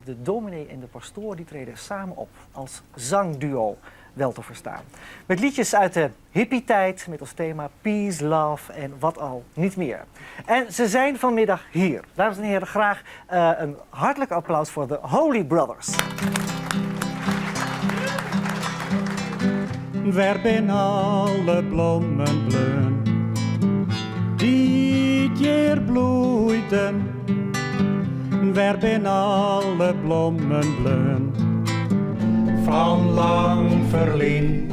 De dominee en de pastoor die treden samen op als zangduo wel te verstaan. Met liedjes uit de hippietijd met als thema peace, love en wat al niet meer. En ze zijn vanmiddag hier. Dames en heren, graag eh, een hartelijk applaus voor de Holy Brothers. Wêr binne alle blommen bleaun dy't hjir bloeiden? Wêr binne alle blommen bleaun fan lang ferlyn?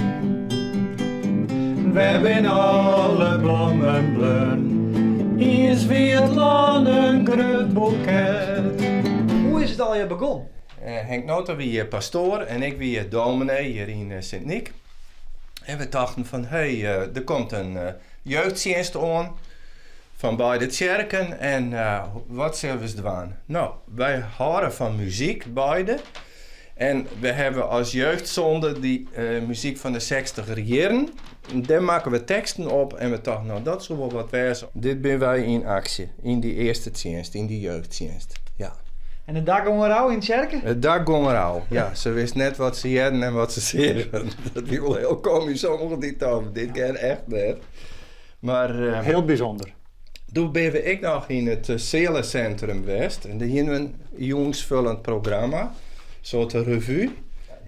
Wêr binne alle blommen bleaun? Iens wie it lân in grut boeket. Hoe is it allegear begûn? Henk Nota wie pastoar en ik wie dominee hjir yn Sint Nyk. En we tochten fan hey, der komt in jeugdtsjinst oan fan beide tsjerken en wat sille we ris dwaan? No, wy hâlde fan muzyk beide en we hawwe as jeugdsonde dy muzyk fan de sechstiger jierren. Dêr makken we teksten op en we tochten no dat soe wol wat wêze. Dit binne wy yn aksje yn dy earste tsjinst, yn dy jeugdtsjinst, ja. En it dak gong derôf yn tsjerke? It dak gong derôf, ja. Se wisten net wat se hearden en wat se seagen. Dat wie wol hiel komysk, sommigen dy tochten, dit kin echt net. Mar, Hiel bysûnder. Doe binne we ek noch yn it sealesintrum west en dêr hiene we in jûnsfullend programma, in soarte revu.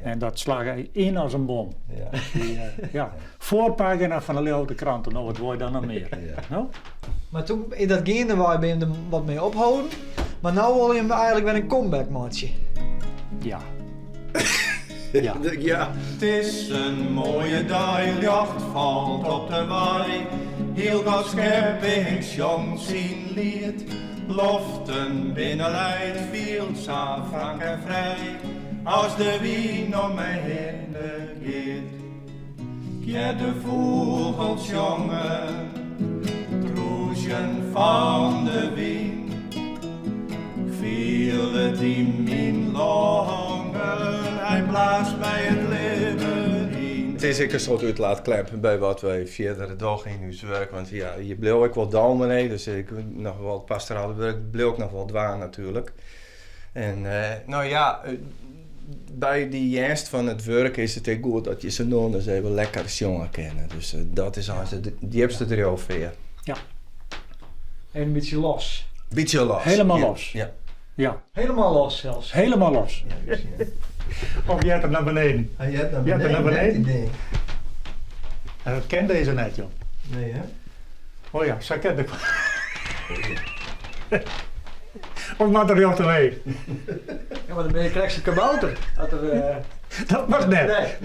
En dat slagge yn as in bom. Ja. Die, eh, ja. Foarpagina fan de Ljouwerter Krante, no wat wol je dan noch mear? Ja. No? Mar toen is dat geandewei bin je der wat mei opholden. Mar no wolle jim eigenlik wer in comeback meitsje. Ja. Ja. Ja. It is in moaie dei, ljocht falt op de wei. Hiel Gods skepping sjongt syn liet. Loften binne lij, 't fielt sa frank en frij. As de wyn om my hinne giet. 'K hear de fûgels sjongen, 't rûzjen fan de wyn. 'K fiel it yn myn longen, hy blaast my it libben yn. It is ek in soart útlaatklep by wat wy fierder dogge yn ús wurk, want ja, je bliuwe ek wol dominee, dus ik noch wol it pastorale wurk bliuw ik noch wol dwaan natuerlik. En no ja, by dy earnst fan it wurk is it ek goed dat je sa no en dan ris even lekker sjonge kinne. Dus dat is eins de djipste driuwfear. Ja. Even in bytsje los. Bytsje los. Helemaal los. Ja. Ja. Helemaal los sels. Helemaal los. Of heart er nei beneden? Hy heart nei beneden. Heart er nei beneden? En dat ken dizze net, joh. Nee, hè? Oh ja, sa ken ik. Of moat er rjocht omheech? Ja, mar dan bin je krekt sa'n kabouter. At er, uh... Dat moat net. Nee.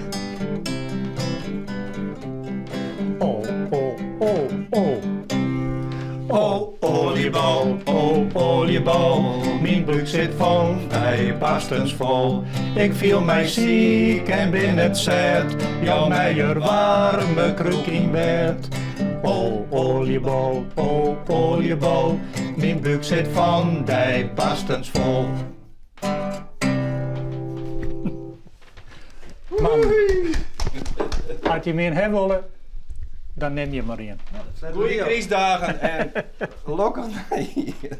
Oh, oh, oh, oh. Oh, oliebol, oh, oliebol, myn búk sit fan dy barstens fol. Ik fiel my siik en bin net set, jou my in waarme krûk yn bed. O oaljebol, o oaljebol, myn búk sit fan dy barstens fol. Man, as je mear ha wolle, dan nim je mar ien. Goeie krystdagen en lokkich nijjier.